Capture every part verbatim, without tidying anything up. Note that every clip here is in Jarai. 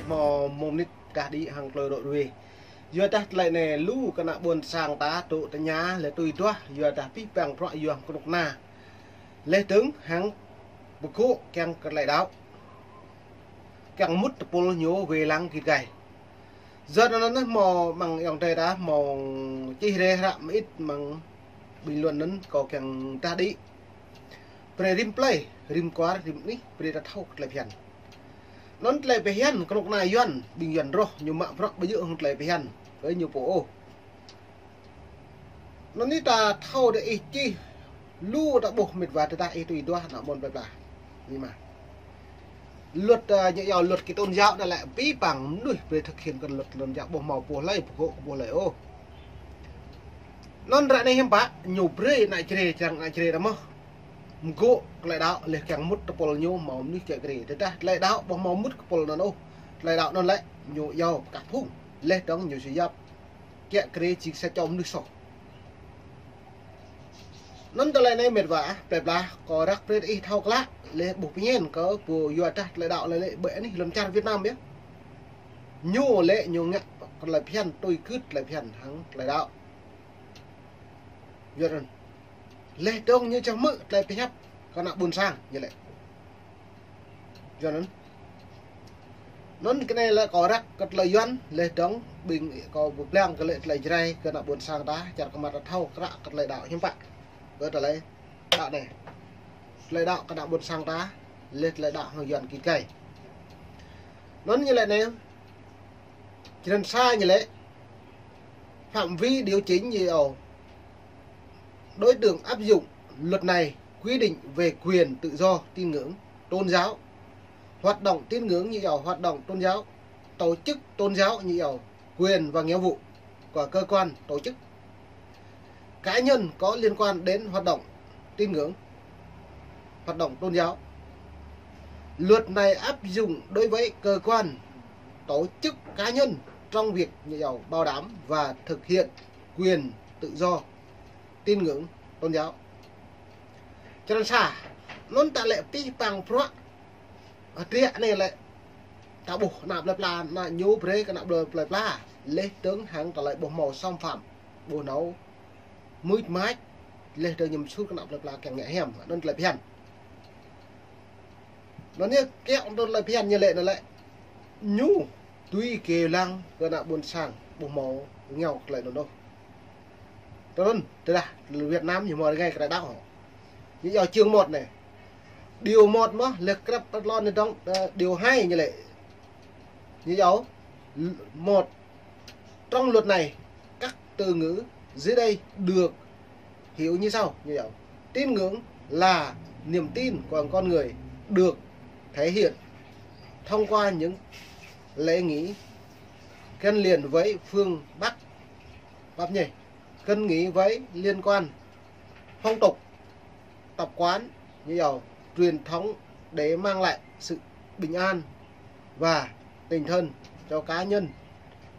Mơ̆ mơnit kah đĭ hăng tơlơi rŏ ruai. Yua dah tơlơi anai lu kơ ană ƀôn sang ta dŏ tơña lĕ tui duah, yua dah pih pang prăk yuang kơnuk kơna. Leh dơ̆ng hăng pơgŏ kiăng kơ tơlơi đaŏ. Kiăng mŭt tơpul ñu wai lăng git gai. Yua anŭn mơ̆ mơ̆ng ayŏng adơi ta mơ̆ čih rai hră mơit mơ̆ng bình luận anŭn kâo kiăng dah đĭ. Brơi rĭm plơi, rĭm kwar, rĭm anih, brơi ta thâo tơlơi phiăn. Anŭn tơlơi phiăn, kơnuk kơna Yuan, ƀing Yuan rŏh, ñu mă prăk ƀu djơ̆ hăng tơlơi phiăn, kơ ñu pô ôh. Anŭn anai ta thâo dah ih čih, lu ta ƀuh mĕt wa tơdah ih tui duah ană ƀôn plơi pla. Anai mơ̆. Luật, ơ, ñu iâu luật kơ tôn giáo anai lĕ pih pang mơnuih brơi thực hiện kơ luật tôn giáo ƀu hmâo pô hlơi, pô gŏ pô hlơi ôh. Anŭn ră anai hiư̆m pă, ñu brơi ană Jrai, čang ană Jrai ta mơ̆. Mơgŏ tơlơi đaŏ leh kiăng mŭt tơpul ñu hmâo mơnuih kiăng kri. Tơdah tơlơi đaŏ ƀu hmâo mŭt tơpul anŭn ôh. Tơlơi đaŏ anŭn lĕ ñu iâu pơkă phung. Leh dơ̆ng ñu sui yap. Kiăng kri jing sa čô mơnuih soh. Anŭn tơlơi anai mĕt wa, plơi pla, kâo răk brơi ih thâo klă, leh ƀuh pơñen kơ pô yua dah tơlơi đaŏ lĕ lĕ ƀơi anih lŏn čar Việt Nam yơh. Ñu lĕ ñu ngă tơlơi phiăn, tui gưt tơlơi phiăn hăng tơlơi đaŏ. Yua anŭn. Leh dơ̆ng ñu čang hmư̆ tơlơi pơhiăp kơ ană ƀôn sang ñu lĕ. Yua anŭn. Anŭn kơ anai lĕ kâo răk kơ tơlơi Yuan, leh dơ̆ng ƀing kâo pơblang kơ lĕ tơlơi Jrai kơ ană ƀôn sang ta, čar kơ mă ta thâo kră kơ tơlơi đaŏ hiư̆m pă. Kơ tơlơi đaŏ anai. Tơlơi đaŏ kơ ană ƀôn sang ta, leh tơlơi đaŏ hăng Yuan git gai. Anŭn ñu lĕ anai. Črăn sa ñu lĕ, phạm vi điều chỉnh ñu iâu. Đối tượng áp dụng luật này quy định về quyền tự do tín ngưỡng, tôn giáo, hoạt động tín ngưỡng ñu iâu, hoạt động tôn giáo, tổ chức tôn giáo ñu iâu, quyền và nghĩa vụ của cơ quan, tổ chức, cá nhân có liên quan đến hoạt động tín ngưỡng, hoạt động tôn giáo. Luật này áp dụng đối với cơ quan, tổ chức, cá nhân trong việc ñu iâu bảo đảm và thực hiện quyền tự do tín ngưỡng, tôn giáo. Črăn sa, anŭn ta lĕ pih pang prăk. Hơdră anai lĕ ta ƀuh ană plơi pla, ană ñu brơi kơ ană plơi pla. Leh dơ̆ng hăng tơlơi ƀu hmâo xâm phạm, ƀu nao mưč mač, leh dơ̆ng ñu sut kơ ană plơi pla kiăng ngă hiam, anŭn tơlơi phiăn. Anŭn ñu kiăng anŭn tơlơi phiăn ñu lĕ anŭn lĕ. Ñu tui kơ lăng kơ ană ƀôn sang, ƀu hmâo ngă tơlơi anŭn ôh. Tơdơi, tơdah Việt Nam ñu hmâo rơngai kơ tơlơi đaŏ. Ñu iâu chương một anai. Điều một mơ̆, leh krăp tơlơi anai dơ̆ng, ơ, điều hai ñu lĕ. Ñu iâu, một, trong luật này, các từ ngữ dưới đây được hiểu như sau, ñu iâu. Tín ngưỡng là niềm tin của con người được thể hiện thông qua những lễ nghi gắn liền với phương Bắc, Bắc nhỉ, gắn liền với liên quan phong tục, tập quán, ñu iâu, truyền thống để mang lại sự bình an và tình thân cho cá nhân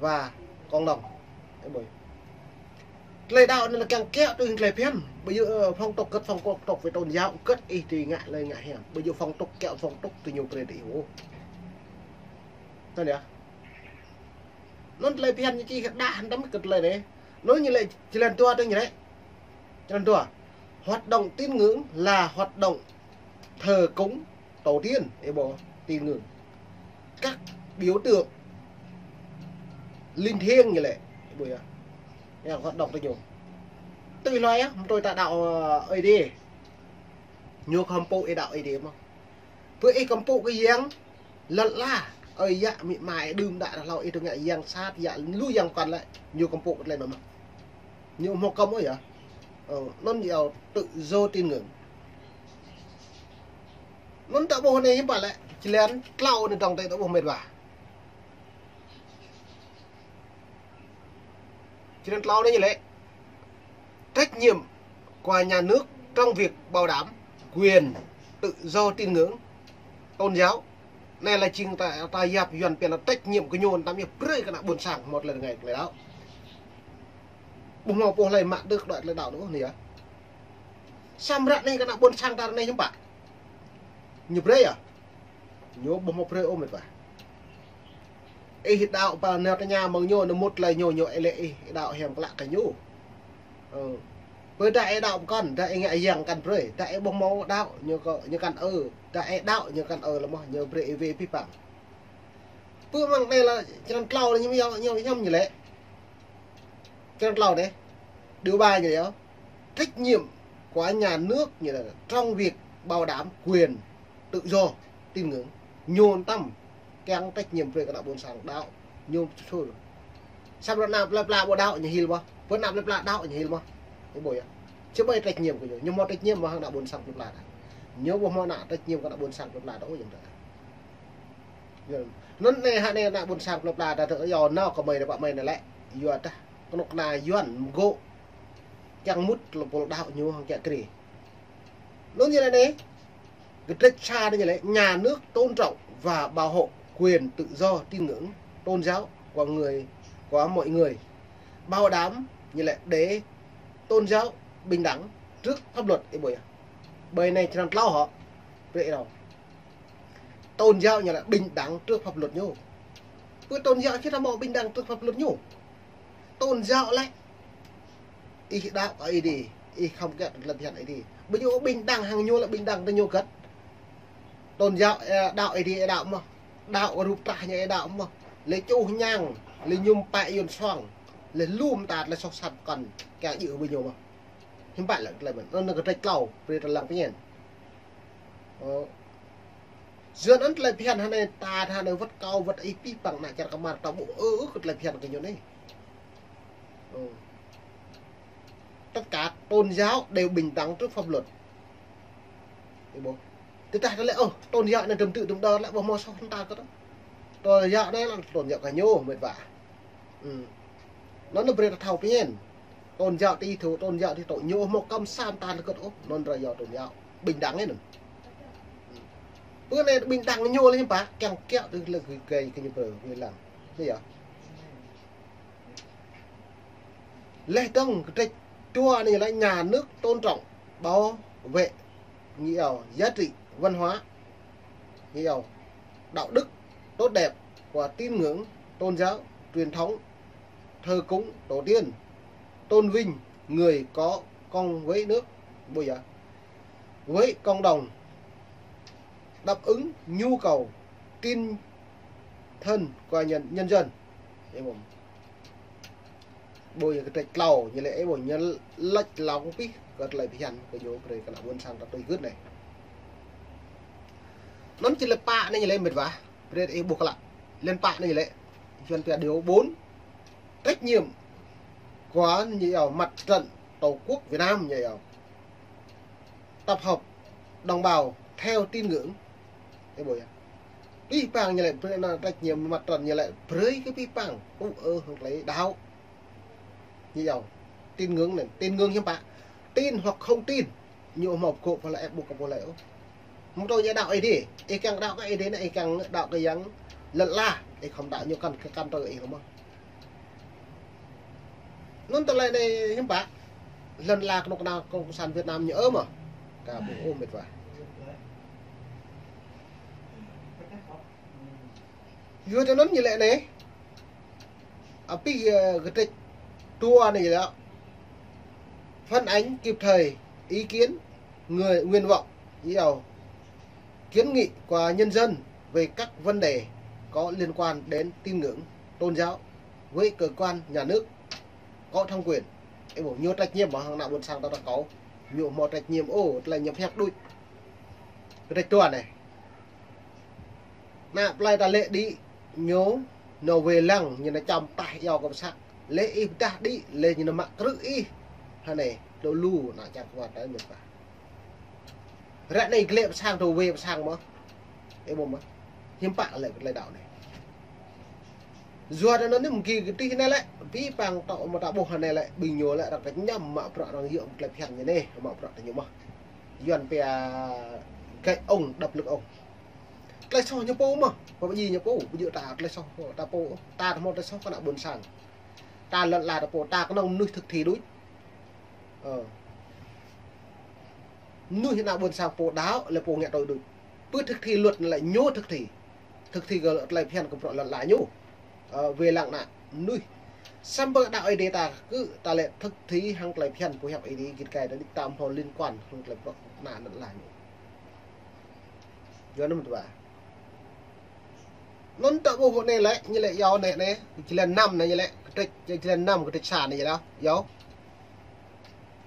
và cộng đồng. Tơlơi đaŏ anai lĕ kiăng kiăng tui tơlơi phiăn. Ƀu djơ̆, ơ, phong tục, gắn phong tục với tôn giáo, gắn ih tui ngă lĕ ngă hiam. Ƀu djơ̆ phong tục, kiăng phong tục tui ñu brơi tui ih ôh. Tơdah. Anŭn tơlơi phiăn ñu čih kơ đah hăng tăm kơ tơlơi anai. Anŭn ñu lĕ črăn dua tui ñu lĕ. Črăn dua. Hoạt động tín ngưỡng là hoạt động thờ cúng tổ tiên, ê ƀuh, tín ngưỡng. Các biểu tượng linh thiêng ñu lĕ, ê ƀuh yơh. Yang hoạt động tui ñu. Tui hloi yơh, mơ̆ tui ta đaŏ, ơ, Ơi Adai. Ñu khŏm pô ih đaŏ Ơi Adai mơ̆. Pơ ih khŏm pô kơ yang, lăl la, ơi yă amĭ ama ih đưm đă hlâo ih tơngă yang sat, yă lu yang pơkŏn lĕ, ñu khŏm pô kơ tơlơi anŭn mơ̆n. Ñu hmâo kơm ôh yơh. Ơ, anŭn yơh tự do tín ngưỡng. Anŭn ta ƀuh anai hiư̆m pă lĕ, črăn klâo anai dơ̆ng tơlơi ta ƀuh mĕt wa. Črăn klâo anai ñu lĕ, trách nhiệm của nhà nước trong việc bảo đảm quyền tự do tín ngưỡng, tôn giáo. Anai lĕ jing ta, ta yap Yuan phiăn lĕ trách nhiệm kơ ñu, tăm yơh brơi kơ ană ƀôn sang mơ̆ tơlơi rơngai tơlơi đaŏ. Ƀu hmâo pô hlơi mă tơlơi đaŏ anŭn ôh anai yơh. Samơ̆ ră anai kơ ană ƀôn sang ta ră anai hiư̆m pă. Ñu brơi yơh. Ñu ƀu hmâo brơi ôh mĕt wa. Ih đaŏ pơ nao tơña mơ̆ng ñu, nao mŭt tơlơi ñu, ñu ih lĕ ih đaŏ hiam klă kơ ñu. Ơ. Pơ dah ih đaŏ pơkŏn, dah ih ngă yang kăn brơi, dah ih ƀu hmâo đaŏ, ñu kơ, ñu kăn ơ, dah ih đaŏ, ñu kăn ơ lơ̆m mơ̆, ñu brơi ih wai abih bang. Pơ mơ̆ng anai lĕ, črăn klâo anai ñu, ñu, ñu, ñu lĕ. Črăn klâo anai. Điều ba ñu lĕ, trách nhiệm của nhà nước ñu lĕ, trong việc bảo đảm quyền tự do tín ngưỡng, ñu tăm kiăng trách nhiệm brơi kơ ană ƀôn sang đaŏ, ñu sŭl. Samơ̆ ană plơi pla ƀu đaŏ ñu hil mơ̆, pơ ană plơi pla đaŏ ñu hil mơ̆. Ih ƀuh yơh. Či ƀai trách nhiệm kơ ñu, ñu hmâo trách nhiệm mơ̆ hăng ană ƀôn sang plơi pla đaŏ. Ñu ƀu hmâo ană trách nhiệm kơ ană ƀôn sang plơi pla đaŏ ôh, yang tơ. Yơh. Anŭn anai hă anai ană ƀôn sang plơi pla ta tơ yua nao kơ mơi đa pă mơi anai lĕ. Yua dah kơnuk kơna Yuan mơgŏ kiăng mŭt lơ̆m pôl đaŏ ñu hăng kiăng krê. Anŭn ñu lĕ anai, kơdrĕč sa anai ñu lĕ, nhà nước tôn trọng và bảo hộ quyền tự do tín ngưỡng, tôn giáo của người, của mọi người, bảo đảm ñu lĕ để tôn giáo bình đẳng trước pháp luật, ih ƀuh yơh. Ƀơi anai črăn klâo hŏ, brơi ih đaŏ. Tôn giáo ñu lĕ bình đẳng trước pháp luật ñu. Pơ tôn giáo či hmâo bình đẳng trước pháp luật ñu. Tôn giáo lĕ ih đaŏ kơ Ơi Adai, ih khŏm kiăng tơlơi phiăn Ơi Adai. Ƀu ñu bình đẳng hăng ñu lĕ bình đẳng tơ ñu kơ̆t. Tôn giáo, ơ, đaŏ Ơi Adai, ih đaŏ mơ̆. Đaŏ rup trah ñu, ih đaŏ mơ̆. Lĕ čuh ñang, lĕ ñum pă yuan suang, lĕ lum tat, lĕ soh sat kăn kiăng djơ̆ ƀu ñu mơ̆. Hiư̆m pă lĕ tơlơi mơ̆n. Anŭn kơdrĕč klâo, brơi tơlơi phiăn. Ơ. Yua anŭn tơlơi phiăn hă anai, ta hă anai wơ̆t kâo, wơ̆t ih abih bang ană čar kơmar ta ƀu ư ư kơ tơlơi phiăn kơ ñu anai. Ơ. Tất cả tôn giáo đều bình đẳng trước pháp luật. Ih ƀuh. Tơdah ta lĕ, ơ, tôn giáo anai tơm tŭ tơm đơ lĕ ƀu hmâo soh hăng ta kơ̆t. Tôn giáo anai lĕ tôn giáo kơ ñu mĕt wa. Ư. Anŭn brơi ta thâo phiăn. Tôn giáo ti thu, tôn giáo ti tŭ, ñu ƀu hmâo kơm sa hăng ta kơ̆t ôh, anŭn ră yua tôn giáo bình đẳng anai anŭn. Ư. Pơ anai bình đẳng ñu lĕ hiư̆m pă, kiăng kiaŏ tơ lĕ gơ̆ gơ̆ kơ ñu brơi, gơ̆ lăng. Anai yơh. Lĕ dơ̆ng kơdrĕč dua anai lĕ nhà nước tôn trọng, bảo vệ, ñu iâu giá trị văn hóa, ñu iâu đạo đức tốt đẹp của tín ngưỡng, tôn giáo, truyền thống, thờ cúng tổ tiên, tôn vinh người có công với nước, ƀuh yơh, với cộng đồng, đáp ứng nhu cầu tinh thần của nhân, nhân dân. Ih ƀuh. Ƀuh yơh kơdrĕč klâo, ñu lĕ ih ƀuh ñu lač lăng pih kơ tơlơi phiăn kơ ñu brơi kơ ană ƀôn sang ta tui gưt anai. Anŭn či lĕ pă anai ñu lĕ mĕt wa, brơi ih ƀuh klă. Lĕ pă anai ñu lĕ, Yuan pia điều bốn. Trách nhiệm của ñu iâu Mặt trận Tổ quốc Việt Nam ñu iâu. Tập hợp đồng bào theo tín ngưỡng. Ih ƀuh yơh. Abih bang ñu lĕ brơi anŭn trách nhiệm mặt trận ñu lĕ brơi kơ abih bang. Ư ư hăng tơlơi đaŏ. Ñu iâu. Tín ngưỡng anai, tín ngưỡng hiư̆m pă. Tin hoặc không tin. Ñu ƀu hmâo pơgŏ pơlai ĕp ƀu kơ pơlai ôh. Mơ̆ng tơ ñu đaŏ Ơi Adai. Ih kiăng đaŏ kơ Ơi Adai anai, ih kiăng đaŏ kơ yang lŏn ala. Ih khŏm đaŏ ñu kăn kơ kăn tơ ih mơ̆. Anŭn tơlơi anai hiư̆m pă. Lŏn ala kơnuk kơna cộng sản Việt Nam ñu ơ mơ̆. Ka ƀu ôh mĕt wa. Yua tơ anŭn ñu lĕ anai. Abih, ơ, kơdrĕč dua anai lĕ. Phản ánh kịp thời ý kiến, người, nguyện vọng, iâu, kiến nghị của nhân dân về các vấn đề có liên quan đến tín ngưỡng, tôn giáo với cơ quan nhà nước có thẩm quyền. Ih ƀuh, ñu trách nhiệm mơ̆ hăng ană ƀôn sang ta ta kâo. Ñu hmâo trách nhiệm ôh, tơlơi ñu phiăn đôč. Kơdrĕč dua anai. Ană plơi ta lĕ đĭ ñu nao wai lăng, ñu nao čăm tah iâu kơ pơsăk. Lĕ ih pơdah đĭ, lĕ ñu nao mă krư̆ ih. Hă anai, lu lu ană čar kơmar ta mĕt wa. Ră anai glĕ pơ sang, tơ wai pơ sang mơ̆. Ih ƀuh mơ̆. Hiư̆m pă lĕ kơ tơlơi đaŏ anai. Yua tơ anŭn anai mơ̆ng gih kơdih anai lĕ, abih bang tŏ mơ̆ ta ƀuh anai lĕ, ƀing ñu lĕ arăng kơñăm mă bruă arăng yơh tơlơi phiăn ñu anai, mă bruă tơ ñu mơ̆. Yuan pia gậy ông đập lưng ông. Tơlơi soh ñu pô mơ̆, pơpơjing ñu pô, ƀu djơ̆ ta tơlơi soh ta pô, ta hmâo tơlơi soh kơ ană ƀôn sang. Ta lŏn ala ta pô, ta kơnơ̆ng mơnuih thực thi đôč. Ơ. Mơnuih ană ƀôn sang pô đaŏ, lĕ pô ngă tui đôč. Pơ thực thi luật lĕ ñu thực thi. Thực thi kơ tơlơi phiăn kơ bruă lŏn ala ñu. Ơ, wai lăng ană mơnuih. Samơ̆ đaŏ Ơi Adai ta kơ ta lĕ thực thi hăng tơlơi phiăn pơhiăp Ơi Adai git gai ta đĭ tam hô liên quan hăng tơlơi prŏng ană anŭn laih. Yua anŭn mơ̆n tơpă. Anŭn ta ƀuh anai lĕ, ñu lĕ yua anai anai, črăn năm anai ñu lĕ, kơtrĕč, črăn năm kơtrĕč sa anai ñu lĕ, yua.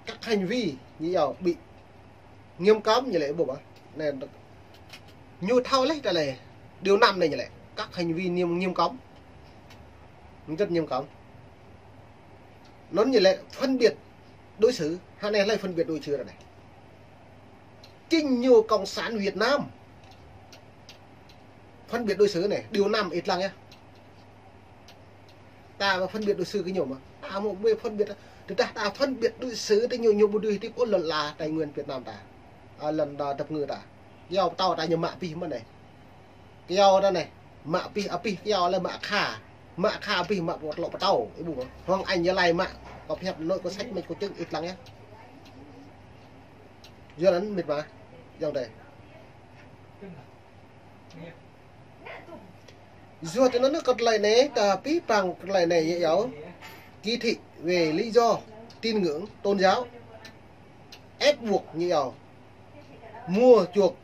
Các hành vi ñu yua bị Nghiêm cấm ñu lĕ ƀuh ƀă. Anai, ñu thâo laih ta lĕ. Điều năm anai ñu lĕ. Các hành vi niêm, nghiêm cấm. Rất nghiêm cấm. Anŭn ñu lĕ phân biệt đối xử. Hă anai lĕ phân biệt đối xử ră anai. Chính ñu Cộng sản Việt Nam. Phân biệt đối xử anai. Điều năm ih lăng yơh. Ta phân biệt đối xử kơ ñu mơ̆. Ta mơ̆ ƀu phân biệt. Tơdah ta phân biệt đối xử tơ ñu, ñu ƀu dưi hơdip ôh lŏn ala Tây Nguyên Việt Nam ta. Ơ, lŏn ta dap ngư ta. Kyâo pơtâo ta ñu mă abih mơ̆n anai. Kyâo ta anai. Mă abih, abih kyâo lĕ mă akha. Mă akha abih mă pơtlŏ pơtâo. Ih ƀuh mơ̆. Hŏng Anh Gia Lai mă. Kâo pơhiăp nội kâo sách mĕt kâo čưng ih lăng yơh. Yua anŭn mĕt mơ̆. Yua anŭn tơ. Yua tơ anŭn kơ tơlơi anai, ta pĭ păng kơ tơlơi anai ñu yua. Kỳ thị về lý do tín ngưỡng tôn giáo. Ép buộc ñu yua. Mua chuộc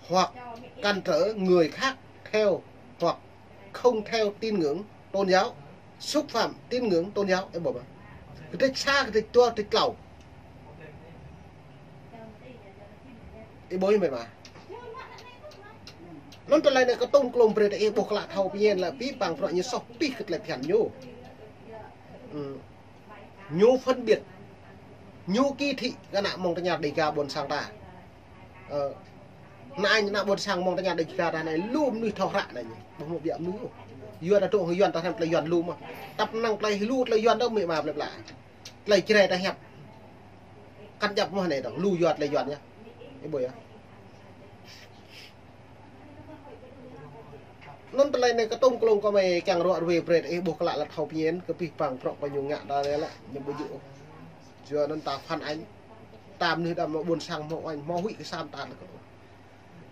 hoặc cản trở người khác theo hoặc không theo tín ngưỡng tôn giáo. Xúc phạm tín ngưỡng tôn giáo. Ih ƀuh mơ̆. Kơtrĕč sa, kơtrĕč dua, kơtrĕč klâo. Ih ƀuh mĕt mơ̆. Anŭn tơlơi anai kơtŭng klông brơi ta ih ƀuh klă thâo pơñen lĕ pĭ păng prŏng ñu soh pĭ kơ tơlơi phiăn ñu. Ư. Ñu phân biệt. Ñu kỳ thị kơ ană mơ̆ng tơña Đêga ƀôn sang ta. Ơ. Ană Anh ană ƀôn sang mơ̆ng tơña Đêga ta anai lu mơnuih thâo hră anai ñu. Ƀuh mơ̆ biă mơnuih. Yua ta dŏ Yuan ta hrăm tơlơi Yuan lu mơ̆. Tăp năng tơlơi lu tơlơi Yuan dŏ mĭ ma plơi pla. Tơlơi Jrai ta hiăp. Kăn djăp mơ̆ anai dŏng, lu yua tơlơi Yuan yơh. Ih ƀuh yơh. Anŭn tơlơi anai kơtŭng klông kơ mơi kiăng ruă ruai brơi ih ƀuh klă lăt thâo pơñen, kơ pĭ păng prŏng kơ ñu ngă ta lĕ, ñu ƀu djơ̆ ôh. Yua anŭn ta phản ánh. Ta mơnuih đah mơ̆ ƀôn sang mơ̆ oanh, mơ̆ huĭ kơ sam ta lĕ kơ.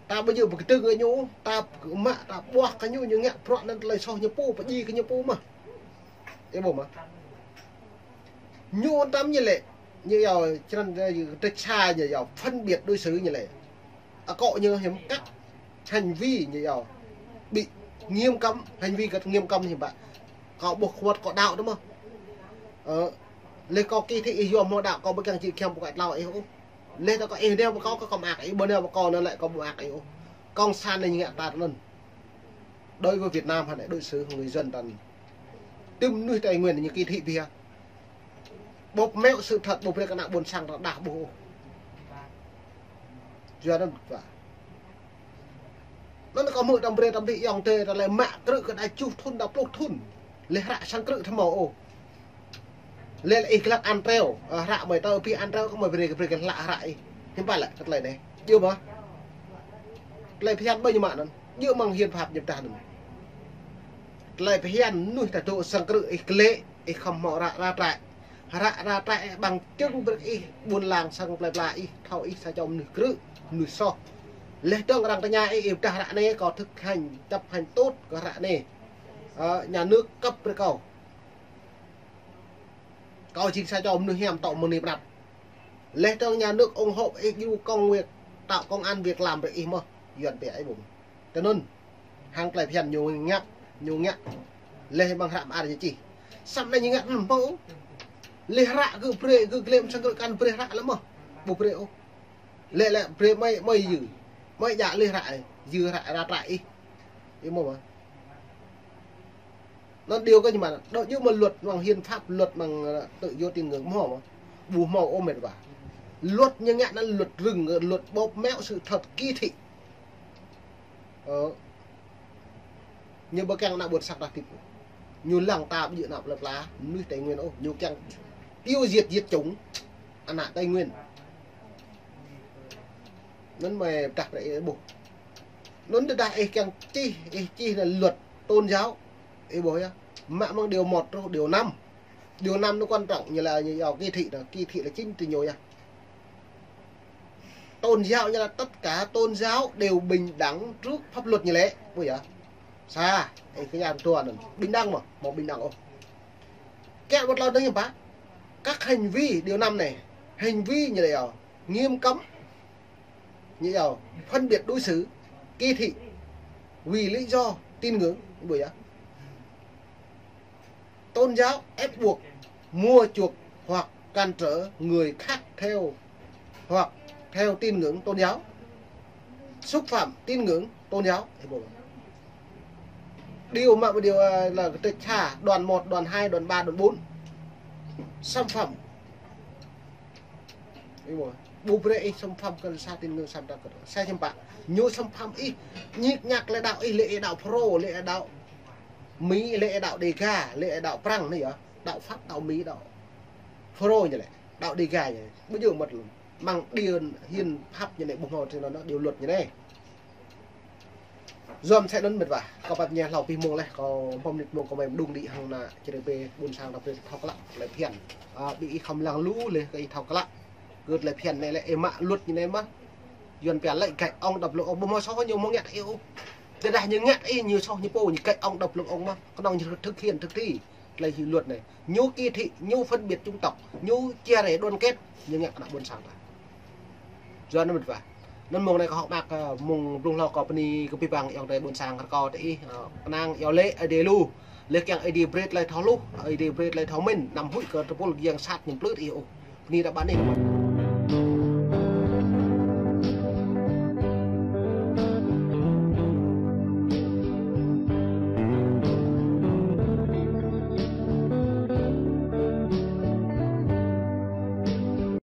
Ta ƀu djơ̆ pơkơdơ̆ng kơ ñu, ta mă, ta ƀuah kơ ñu, ñu ngă prŏng anŭn tơlơi soh ñu pô, pơdjai kơ ñu pô mơ̆. Ih ƀuh mơ̆. Ñu ôn tâm ñu lĕ, ñu yua črăn, ơ, kơtrĕč sa ñu yua phân biệt đối xử ñu lĕ. Akŏ ñu hiam các hành vi ñu yua. Bị nghiêm cấm, hành vi kơ nghiêm cấm hiam ƀă. Kâo ƀuh kơwăt kâo đaŏ tơ mơ̆. Ơ, lĕ kâo kỳ thị ih yua hmâo đaŏ kâo ƀu kiăng čĭ kiăng ƀu kơ tlâo ih ôh. Lĕ tơ kâo ih nao pơ kâo kâo mă ih, ƀu nao pơ kâo anŭn lĕ kâo ƀu mă ih ôh. Cộng sản anai ñu ngă ta tơ anŭn. Đối với Việt Nam hă anai, đối xử hăng người dân ta anai. Tơm mơnuih Tây Nguyên ñu kỳ thị biă. Bóp méo sự thật, ƀu brơi kơ ană ƀôn sang ta đah ƀuh ôh. Yua anŭn ƀă. Anŭn kâo hmư̆ tơm brơi tơm đĭ yŏng tê ta lĕ mă krư̆ kơ đa juh thŭn, đa pluh thŭn. Lĕ hră sang krư̆ thâo mơ̆ ôh. Lĕ lĕ ih glăk ăn treo, ơ, hră mơi tơ pĭ ăn treo kơ mơi brơi, brơi kơ hlă hră ih. Hiư̆m pă lĕ kơ tơlơi anai. Djơ̆ mơ̆. Tơlơi phiăn ƀơi ñu mă anŭn. Djơ̆ mơ̆ng hiến pháp ñu pơdah anŭn. Tơlơi phiăn mơnuih ta dŏ sang krư̆ ih glĕ, ih khŏm hmâo hră, hră trại. Hră, hră trại ih bằng chứng brơi ih ƀuôn lang sang plơi pla ih, thâo ih sa čô mơnuih krư̆, mơnuih soh. Laih dơ̆ng arăng tơña ih, ih pơdah hră anai, kâo thực hành, chấp hành tốt kơ hră anai. Ơ, nhà nước cấp brơi kâo. Kâo jing sa čô mơnuih hiam tŏ mơ̆ng anai pơnăp. Laih dơ̆ng nhà nước ủng hộ ih djru công việc, tạo công ăn việc làm brơi ih mơ̆n. Yuan pĕ ih ƀuh. Tơ anŭn. Hăng tơlơi phiăn ñu ngă, ñu ngă. Laih mơ̆ng hră mơar ñu čih. Samơ̆ anai ñu ngă anŭn ƀu. Laih hră gơ̆ brơi, gơ̆ glĕ sang gơ̆ kăn brơi hră lĕ mơ̆n. Ƀu brơi ôh. Lĕ lĕ brơi mơi, mơi yua. Mơi djă laih hră, yua hră, hră trại ih. Ih mơ̆n mơ̆. Anŭn điều kơ ñu mă, dŏ djơ̆ mơ̆ luật mơ̆ng hiến pháp, luật mơ̆ng, ơ, tự do tín ngưỡng hmâo mơ̆. Ƀu hmâo ôh mĕt wa. Luật ñu ngă anŭn luật rừng, luật bóp méo sự thật kỳ thị. Ơ. Ñu ƀu kiăng ană ƀôn sang ta hơdip. Ñu lăng ta ƀu djơ̆ ană plơi pla, mơnuih Tây Nguyên ôh, ñu kiăng tiêu diệt diệt chủng ană Tây Nguyên. Anŭn mơi pơdah brơi ih ƀuh. Anŭn tơdah ih kiăng čih, ih čih anŭn luật tôn giáo. Ih ƀuh yơh. Mă mơ̆ng điều một truh điều năm. Điều năm nó quan trọng, ñu lĕ ñu yua kỳ thị đó, kỳ thị là chính từ ñu yơh. Tôn giáo ñu lĕ tất cả tôn giáo đều bình đẳng trước pháp luật ñu lĕ, ƀuh yơh. Sa, ih kơ nhà tuan bình đẳng mà, mau bình đẳng ôh. Kẹt một lon đương nhiên bác. Các hành vi, điều năm này, hành vi như này, à, nghiêm cấm, như là phân biệt đối xử, kỳ thị vì lý do tin ngưỡng, buổi á. Tôn giáo ép buộc, mua chuộc hoặc cản trở người khác theo hoặc theo tin ngưỡng tôn giáo, xúc phạm tin ngưỡng tôn giáo. Điều mà điều, à, là cái cha đoạn một, đoạn hai, đoạn ba, đoạn bốn. Xâm phạm. Ih ƀuh, ƀu brơi ih xâm phạm kơ sa tin ngưỡng, xâm phạm kơ sa čem pă. Ñu xâm phạm ih, ñik ñak lĕ đaŏ ih, lĕ đaŏ Pharaô, lĕ đaŏ Mi, lĕ đaŏ Đêga, lĕ đaŏ Prăng anai yơh. Đaŏ Pháp, đaŏ Mi, đaŏ Pharaô ñu lĕ, đaŏ Đêga ñu. Ƀu djơ̆ mơ̆t lŏm. Mơ̆ng điều hiến pháp ñu anai, ƀuh hmâo trên nó, nó điều luật ñu anai. Yua mơsĕ anŭn mĕt wa, kâo pap ñu hlâo pih mông laih, kâo pơm nit mông kâo mơ̆ng đung đĭ hăng ană čơrê pê ƀôn sang ta brơi thâo klă tơlơi phiăn. À, ƀing ih khŏm lăng lu laih kơ ih thâo klă. Kơ tơlơi phiăn anai lĕ ih mă luật ñu anai mơ̆. Yua pia lĕ găi ŏng đăp lŏng ŏng, ƀu hmâo soh ñu hmâo ngă ih ôh. Tơdah ñu ngă ih, ñu soh ñu pô, ñu găi ŏng đăp lŏng ŏng mơ̆. Kơnơ̆ng ñu thực hiện thực thi tơlơi luật anai. Ñu kỳ thị, ñu phân biệt chủng tộc, ñu chia rẽ đoàn kết, ñu ngă kơ ană ƀôn sang ta. Yua anŭn mĕt wa. Anŭn mông anai kâo hơ̆k mơak, ơ, mông blung hlâo kâo bơni kơ abih bang ayŏng adơi ƀôn sang rơkâo tơ ih, ơ, kơnang iâu laĭ Ơi Adai lu. Laih kiăng Ơi Adai brơi tơlơi thâo hluh, Ơi Adai brơi tơlơi thâo mĭn, anăm huĭ kơ tơpul giăng sat ñu plư tơ ih ôh. Bơni ta ƀă anih.